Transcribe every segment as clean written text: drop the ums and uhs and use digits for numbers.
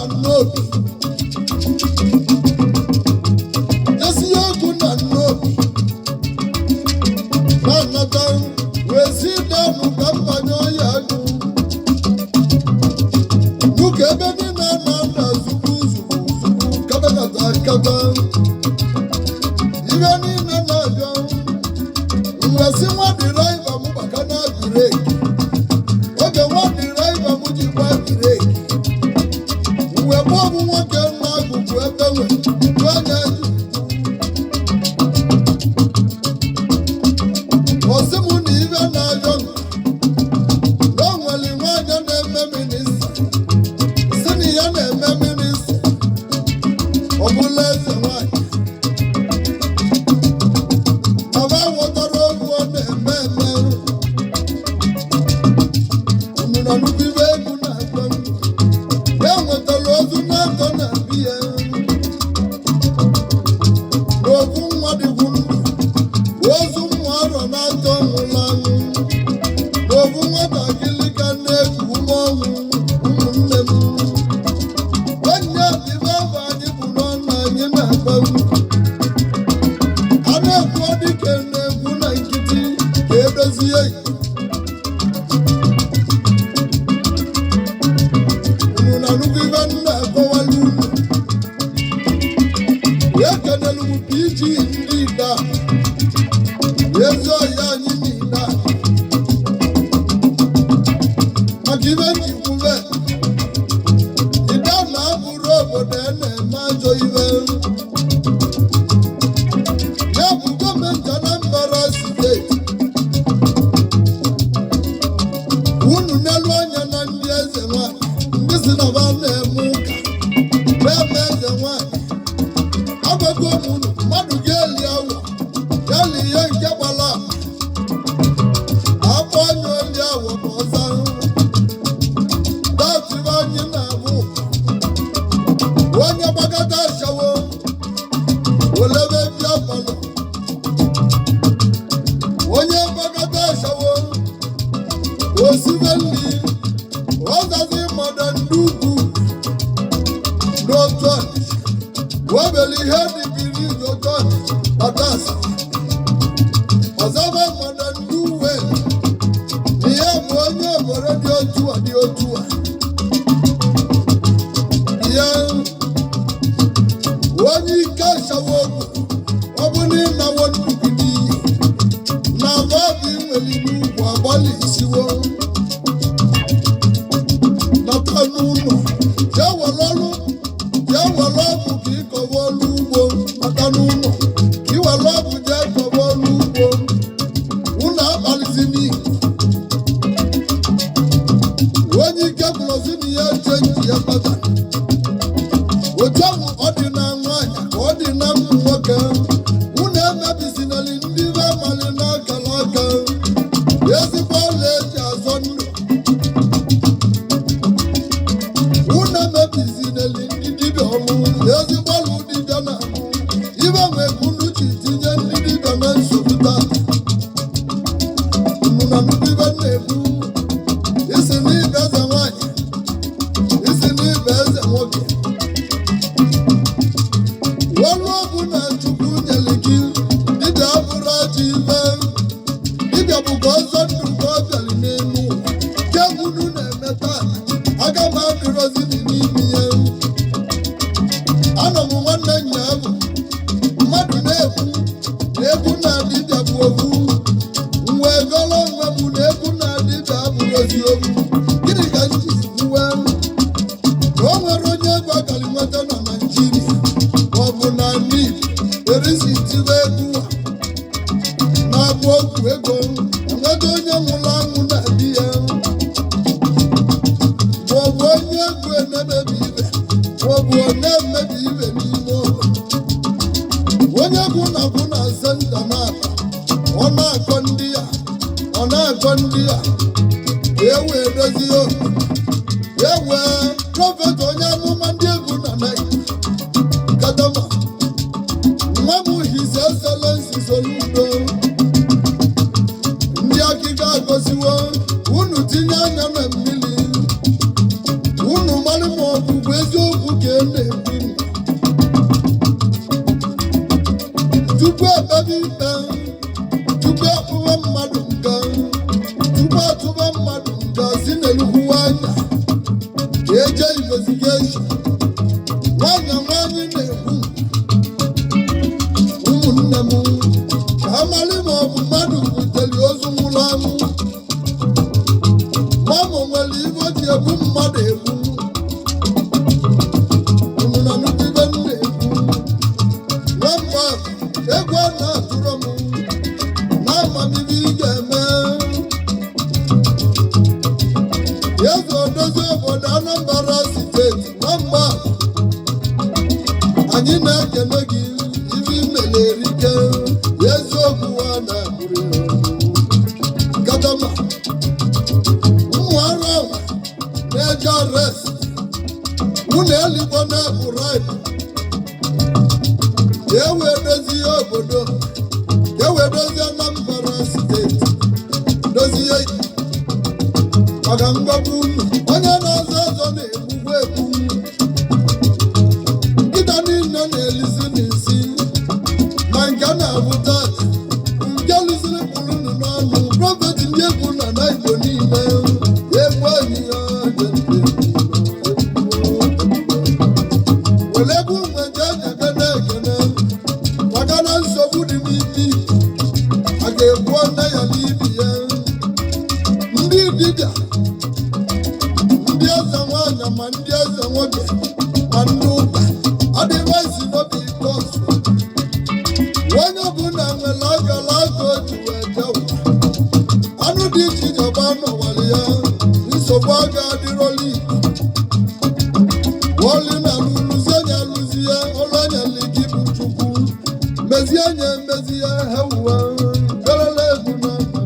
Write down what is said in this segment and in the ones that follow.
Nnobi, jesie egwu na Nnobi na-anata, wee si danụ ka mbanye ọhịa agụ nwoke. Ebe niile na-ana zukwu zukwu zukwu, katakata kata, ibe niile na-abịa. Mwesị nwa driver m gbaka na brake. Oge nwa driver m ji gba brake, wee gbọọ m nwoke n'akụkụ ebe nwe jụọ anya jụ. Ọsị m na ibe na-ayọ m na o nwere nwaanyị na-eme minister, si na ya na-eme minister, ọ bụla eze nwaanyị. Aba ghọtara okwu ọ na-eme eme. Unu na nnukwu ibe egwu na-agba m. Ya nwetara ozu na-atọ na bi ya n'ofu nwa dịkwu ndụ, ozu nwa arọ na-atọ nwụrụ anwụ, n'ofu nwatakịrị ka na-eku ume ọnwụ. Ụmụnne m, nwanne ibe ahụ anyị bụ n'ọnụ anyị na-agba m. A na-ekwu dike na-ekwu na nkịtị ka edozie Igbo. Unu na nnukwu ibe m na-akọwala unu. Ya kenelu m PG ndị Ida, ezi ọhịa anyị niile a. Maka ibe njikwube Ida na-abụrụ obodo a na-eme ajọ ibe, ya bụ gọọmenti Anambra Steeti, unu n'elu anya na ndị eze nwanyị, ndị si na ba na-eme ụka na-eme eze nwanyị. Agwago m unu, mmadụ ga-eli awọ ya li ihe nke gbara ama. Akpọ anya oli awọ ka ọ zaa datibe. Anyị na-abụ onye gbagata ashawo olebe bịa palọ, onye gbagata ashawo osibe nri ọzazi mmadụ ndị ugwu n'otu Ọnịcha webere ihe dịbiri n'otu Ọnịcha ọtas ọzaba mmadụ ndị uwe na ihe bụ onye obodo dị otu a dị otu a. Ya onye ike ashawo okwu, ọ bụ na ịnawo nnukwu n'iyi na agba bụ inweli n'ugwu agbalị isiwo nata n'ụlọ, jee were ọrụ, jee were ọgwụ ka ịkọwa ọrụ ugbo. Nata n'ụlọ ka ị were ọgwụ jee kọwa ọrụ ugbo. Ụlọ akpalizi n'igwe onye ike gwụrụzi na ya chenji ya kpata. Otu ahụ ọ dị na nwaanyị ka ọ dị na ụmụ nwoke. Unu emebizinali ndị be mali n'akara aka ezigbo ọla eji azọ ndụ. Unu emebizinali ndị dibịa ọlụ ezigbo ọlụ dibịa na-alụ. Ibe nwee unu ji tinye ndị dibịa na nsogbu taa. Unu na nnukwu ibe na-ekwu, isi n'ibe eze nwaanyị, isi n'ibe eze nwoke, ọrụ ọbụla Chukwu nyere gị, dibịa abụrụ ajọ ibe. Dibịa bụ ka ọzọ ndụ ka ọ bịara n'elu ụwa. Nke unu na-eme taa, aga m adịrọzi n'ime ya. Anọ m nwanne nya bụ mmadụ na-ekwu na egwu na dibịa bụ okwu m wee gọrọ onwe m na egwu na dibịa abụrụzi okwu. Gịnị ka m ji kwuwe na o nwere onye egwu akara nweta na Naịjirịa ma ọ bụ na Igbo erisi tibe egwu a na-abụ okwu ego enweta onye nwụrụ anwụ na di ya, ma ọ bụ onye egwu na-emebi ibe, ma ọ bụ ọ na-emebi ibe n'ime ụlọ. Onye egwu na-akwụ na center na-aba, ọ na-akọ ndị ya, ọ na-akọ ndị ya ka e wee dozie obodo, e wee prophet, onye amụma ndị egwu na Naịjirịa katama. Nwa m, His Excellency Soludo, ndị akịka agọziwo unu. Tinye anya na mmiri unu mara ma ọ bụ eziokwu. na-ekwu. Tupu ekpebe ikpe, tupu akpụwa mmadụ nga, tupu atụba mmadụ nga, si n'elukwuwa anya ka eje investigation. Nwanyị nwanyị na-ekwu, ụmụnne m, ka amalị ma ọ bụ mmadụ butere ozu nwụrụ anwụ, ma ọ nwere ibe o ji egbu mmadụ egbu. Unu na nnukwu ibe m na-ekwu. Nwamba, egwu a na-atụrụ m na amamihe ị ga-eme. Eze odozi obodo Anambra Steeti, nwamba, anyị na-ekele gị. Ibe imele erike, eziokwu a na-abụrụ katama ụmụ arụ na-eje arrest. Unu elikwa na-abụ bribe ka e wee dozie obodo, ka e wee dozie Anambra Steeti, dozie maka mgbagbu unu. Onye na-azọ ọzọ na-egbukwa egbu. Nkịta niile na-elisi n'isi ma nke na-abụ tata nke lụsiri kpụrụ unu n'ọnụ. Prophet, ndị egwu na na Igbo niile, egwu anyị ya. Were egwu nweje nyegene ekene, maka na nsogbu dị n'ime a ga-egbu nne ya n'ibi ya. Ndị dibịa, ndị eze nwanyị, ma ndị eze nwoke, ma ndị ụka, adịvaisi n'obi ikos. Onye ọbụla nwere akara aka o ji wee jewa anụ dị iche iche gba n'ụwara ya. Nsogbu aga adịrọla. Igbo oli na alụzi anya, alụzi ya ọrụ anya gị bụ Chukwu mezie anya, emezi ya. Hewuwa berele egwu na egwu.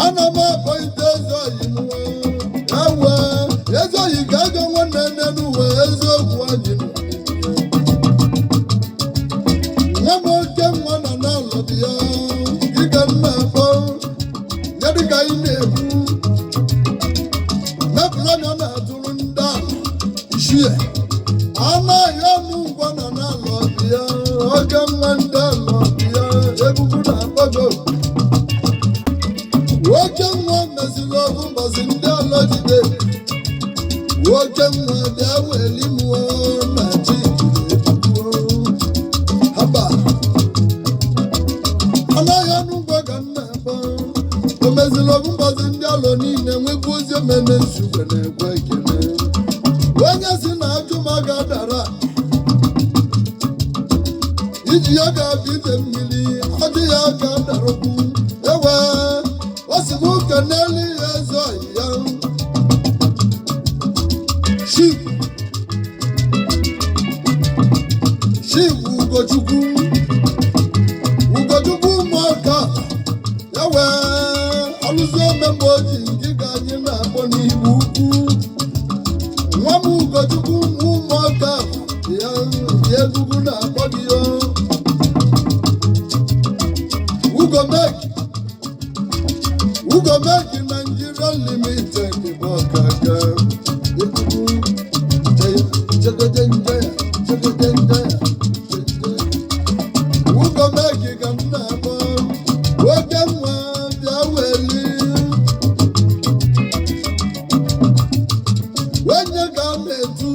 Ana m akpọite eze oyi m. Ewe eze oyi ka ego nwanne nne n'uwe eziokwu anyị nọ. Nwa m, oke nwa nọ n'ọlọdụ ya dịka nna akpọ ya, dịka anyị na-ekwu mepụrụ anya na-atụrụ ndị ala ichie anaghị ọnụ ngwa nọ n'alọdụ ya. Oke nwa ndị alọdụ ya, ebubu na-akpọgo oke nwa meziri ọbụ mbọsị ndị ala jide. Oke nwa, bịa weli mụọ na chi ebubo haba anaghị ọnụ ngwa ka nna akpọ. O meziri ọbụ mbọsị ndị alọ niile nwekwu ozi omene nsugbe na-ekwe ekele. Onye si na ajụmaga dara iji ya ga-abịa ide mmiri ajụ ya aka darokwu. Ewe osi m n'elu ya eze oyi ya Chief, Chief Ugochukwu, Ugochukwu ụmụaka ya wee alụzi omemgbe oji nke ka anyị na-akpọ n'Igbo ukwu. Nwa m Ugochukwu ụmụaka ya ya, egwugwu na-akpọ gị ya. Ugomeki, Ugomeki Nigeria Limited bụ ọkaka egwugwu jegojenje jegojenje. Ugomeki ka m na-akpọ. Oke nwa, bịa weli onye ka m na-etu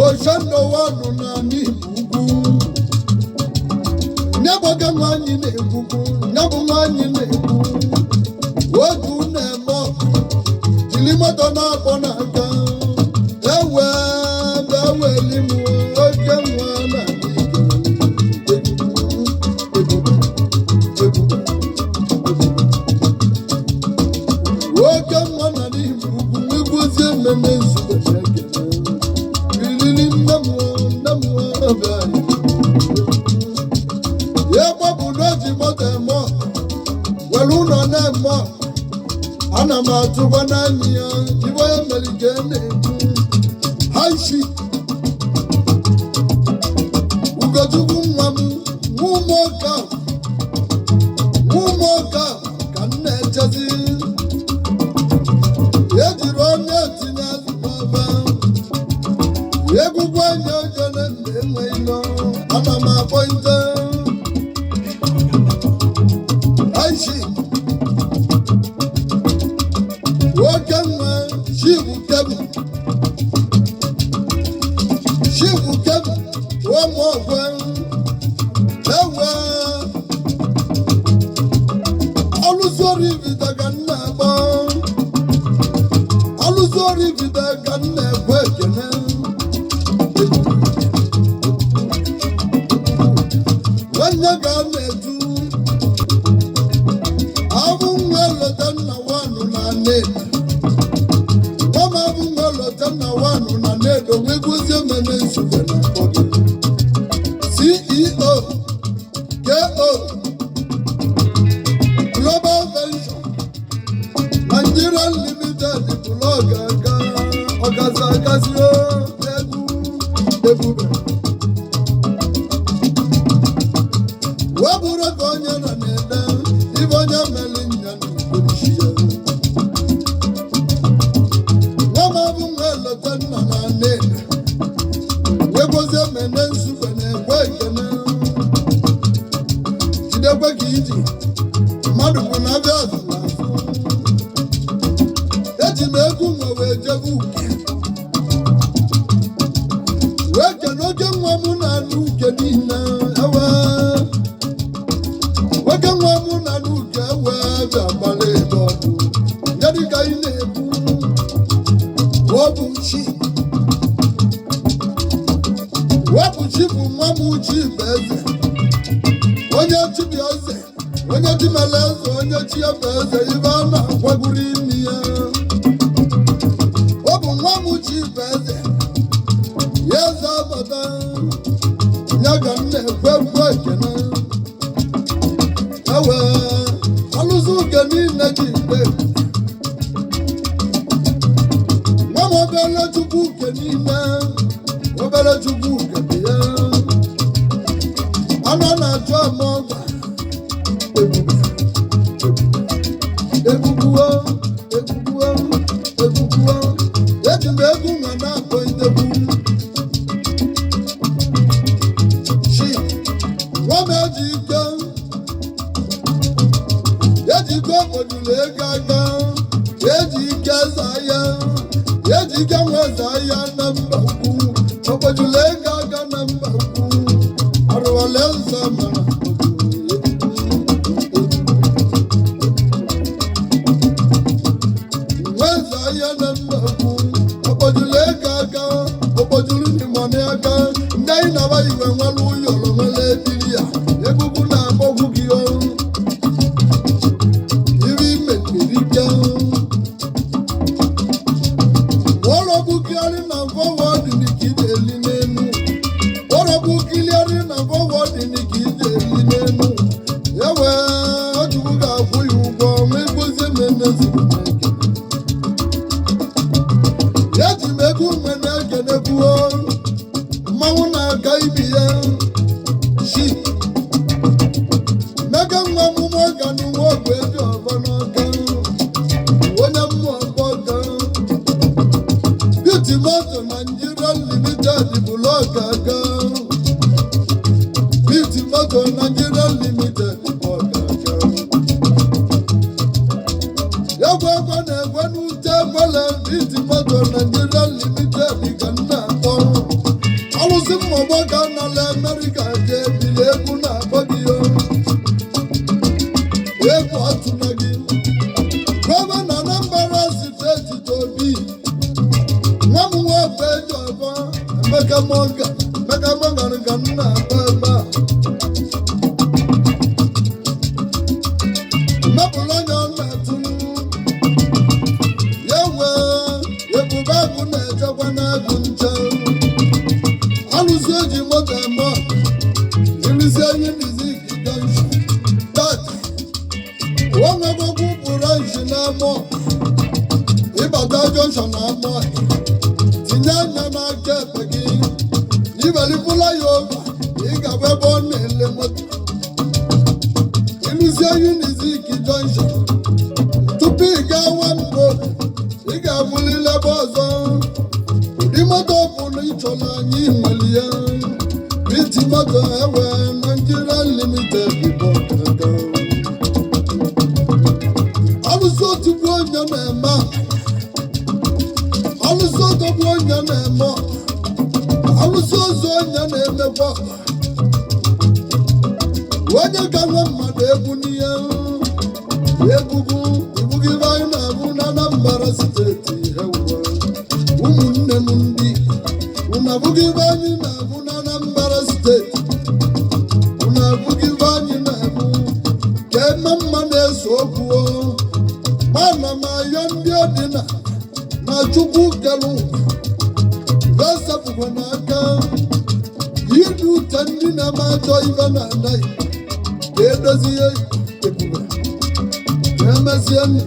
oshendowanụ na n'Igbo ugwu. Nyabụ oke nwaanyị na-ekwukwu, nyabụ nwaanyị na-ekwu otu na-eme ọkụ jiri moto na-akpọ n'aka. Ewe bịa weli m oke nwa na ebube, ebube, ebube. Oke nwa na n'Igbo ugwu nwegwuzie mmemme nzube na-ekele iriri nne m, nne m ọbịa ya gbapụ n'oji moto eme ọkụ were ụlọ na-eme ọkụ. Ana m atụkwa n'anya ya ibe ya mere nke na-ekwu haishi. Ugochukwu nwa m, nwa ụmụaka. Onye ga na-etu abụ nwa Lotanna wanụ na Nnedo. Mama abụ nwa Lotanna wanụ na Nnedo, nwegozie mene nsogbe na akpọ gị. CEO KO Global Venture Nigeria Limited, bụlụ ọgaga ọgazi agazi o. Egwu ebube wee bụrụ ka onye nọ na-ede ibe onye mere nya na ya. Nwa m abụ nwa Lotanna na Nnedo, wee gozie mene nsukwe na-ekwe ekene. Jidekwe ka iji mmadụ bụ na abịa azụ na azụ. Eji m egwu nwe wee jebe uke, wee kene oke nwa m na-anụ uke niile. Ewe nwoke nwa m na-anụ uke, ewe bịa gbara ebe ọdụ ya dịka ị na-ekwu. Ọ bụ chi wepụ chi bụ nwa m, chi bụ eze, onye chi bụ eze, onye chi mere eze, onye chi ya bụ eze, ibe a na-akwagoro imi ya. Ọ bụ nwa m chi bụ eze ya, eze abata ya ka m na-ekwe ekwe ekene. Ewe alụsị uke niile ji ikpe nwa m, obere chukwu uke niile, obere chukwu uke dị ya anụ na-achọ ama ọgba. Ebube ebubuo ebubuo ebubuo, eji m egwu nwa na-akpọ ndegwu chi nwa m. Eji ike eji ike okpojuru ego aka, eji ike za ya, eji ike nwe za ya na mba ukwu, okpojuru ego aka na mba ukwu, arụwala nza mara. Nweza ya na mba ukwu, okpojuru ego aka, okpojuru n'imọni aka, ndị anyị na-aba iwe nwere ụyọrọ nwere ebiri ya egwugwu na-agbọgwu gị ọrụ iri mebiri ike. Ọrọbukiri na fọwọdụ ka ị ga-eli n'elu, ọrọbukiri na fọwọdụ ka ị ga-eli n'elu. Ewe Chukwu ga-akwụ ya ụgwọ ma egozie meneziri. Eji m ego ume na-ekenekwuo mmanwụ na-aga ibi ya shi mega nwa m nwoke n'uwe ọgwụ eji ọbọ n'ọka, onye mmụọ ọka. Beauty Motor Nigeria Limited bụ ọkaka. Beauty Motor Nigeria Limited bụ ọkaka. Egwu egwe na-egwe n'ute ekwele. Beauty Motor Nigeria Limited ka m na-akpọ. Alụsị mmọgbọ ka nọla Amerịka jee biri, egwu na-akpọ gị ya. Egwu atụna gị. Gọvanọ Anambra Steeti Tobi nwa m nwoke eji ọbọ Emeka Morgan, Emeka Morgan ka m na-akpọ ebe a. Mepụrụ anya ọ na-atụ ya wee ebube agụ na-echekwa n'agụ nche. Alụsị eji moto eme ịrụzi enyi Nizik junction tata, o nwegokwu branch n'ama ịbata junction na ama, tinye anya n'aka ekpe gị ibelipụla ya ova, ị ga-abụ ebe ọ na-ele moto. Ịrụzie Unizik junction, tupu ị gaa Nwambo, ị ga-abụlile ebe ọzọ. Ụdị moto ọbụla ị chọrọ, anyị nwere ya. Beauty Moto ewe Nigeria Limited bụ ọkaka. Alụsị otigbu onye na-eme, alụsị odogbu onye na-eme, alụsị ozu onye na-emekwa, onye ka nwe mmadụ egwu n'ihe egwugwu ibughị ibe anyị na-abụ na Anambra Steeti. Ewu ụmụnne m ndị unu abụghị ibe anyị na-abụ na Anambra Steeti, unu abụghị. na-ese okwu o. Mana m ayọ ndị ọdịna na Chukwu kere ụwa vesepụkwa n'aka idu uche ndị na-eme ajọ ife na anaghị ka edozie ebube ka emezie nna.